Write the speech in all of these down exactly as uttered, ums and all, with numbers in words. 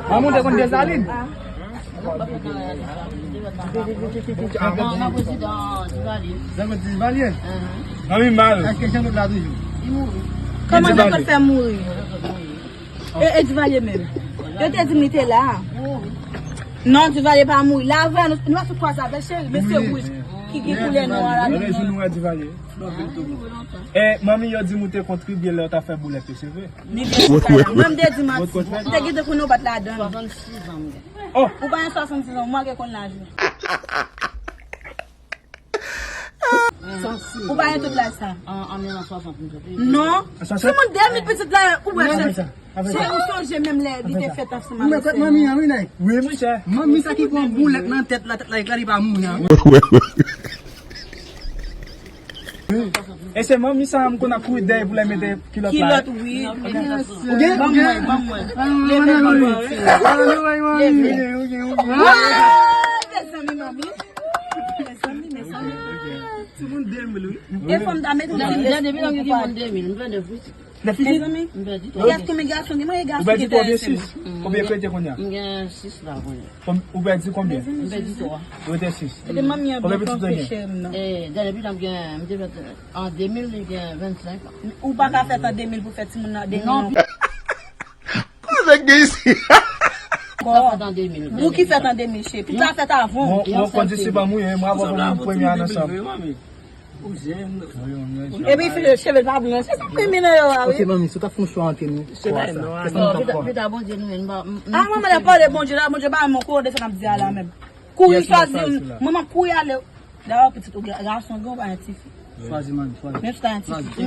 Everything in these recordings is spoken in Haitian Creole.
Manman te konn Desalin. Zanmi Divalye. Zanmi mal. Èske Jean-Claude la toujou? Kòman Jean-Claude fè mouri? E, e Divalye menm. Yo te di m li te la. Non, Divalye pa mouri. La avè nou, nou pa sou kwaze avè cheri, mesye wouj ki gen koulè nwa la. Lè jou nou wè Divalye. E, manmi, yo di m ou te kontribye lè yo ta fè boulèt yo, se vre? Li vin sou kay la. Mwen, m te di manti. M te gentan konnen w pa t ladan l. Ou pa gen swasannsis an, m manke konn laj ou. Ou pa gen tout laj sa. An, an mil nèf san swasant, m soti. Non. Sèlman de mil pitit la, ou wè, cheri, ou sonje menm lè li te fèt ansanm avèk sè. Manmi an, wi, nèg. Wi, monchè. Manmi sa ki pran boulèt nan tèt la, tèt la eklate pa moun an. E se manmi sa a m konn ap kouri dèyè pou l mete kilòt la. Kilòt, wi. Ou gen? Ban mwen, ban mwen. Leve ban mwen. Leve. Mezanmi, manmi. Mezanmi, mezanmi. Timoun de mil, wi. E fò m ta mete yon ti. Depi lè m gen moun de mil, m pèdi sis. Mezanmi. M pèdi twa. Yès, konbyen gason gen? Mwen, gason ki te sis. Konbyen krete kounye a? M gen sis la kounye a. Ou pèdi konbyen? M pèdi twa. Ou rete sis. Kote manmi an byen konfye cheri m nan? E, dènye pitit la m gen, m te fèt an de mil, li gen vennsenk an. Ou pa ka fèt an de mil pou fè timoun nan de mil non. Kòman nèg gen isi? Ou ki fèt an de mil, cheri. Pitit la fèt avan w. Bon, bon, kondisip an mouye, mwen avè w premye a nan chanm. Epi cheve l pa blanch. Se sa m renmen nan yo a, wi. Ok, manmi, si w ta fè yon chwa ant nou, chwa sa, kisa nou t ap pran? Pita Bondye nou menm. Ah, manman, lè pale Bondye la, Bondye ba mwen kote sa n ap di a la menm. Kouri chwazi, manman, kouri ale. Dayè pitit ou gason gen, ou pa yon tifi. Chwazi, manmi, chwazi. Menm si w ta yon tifi.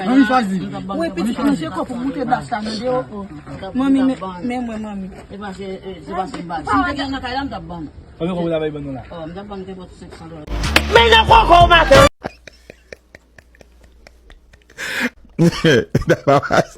Manmi, chwazi. Wi, pitit manje kòb pou moute bach la nan deyò. Manmi, men mwen, manmi. E pa se, e, se pa se bag. Si m te gen nan kay la, m t ap ban nou. Konbyen kòb ou ta bay ban nou la? Oh, m t ap ban nou kenpòt senk san dola. Men nan kòkò w maten. Nan pa pas.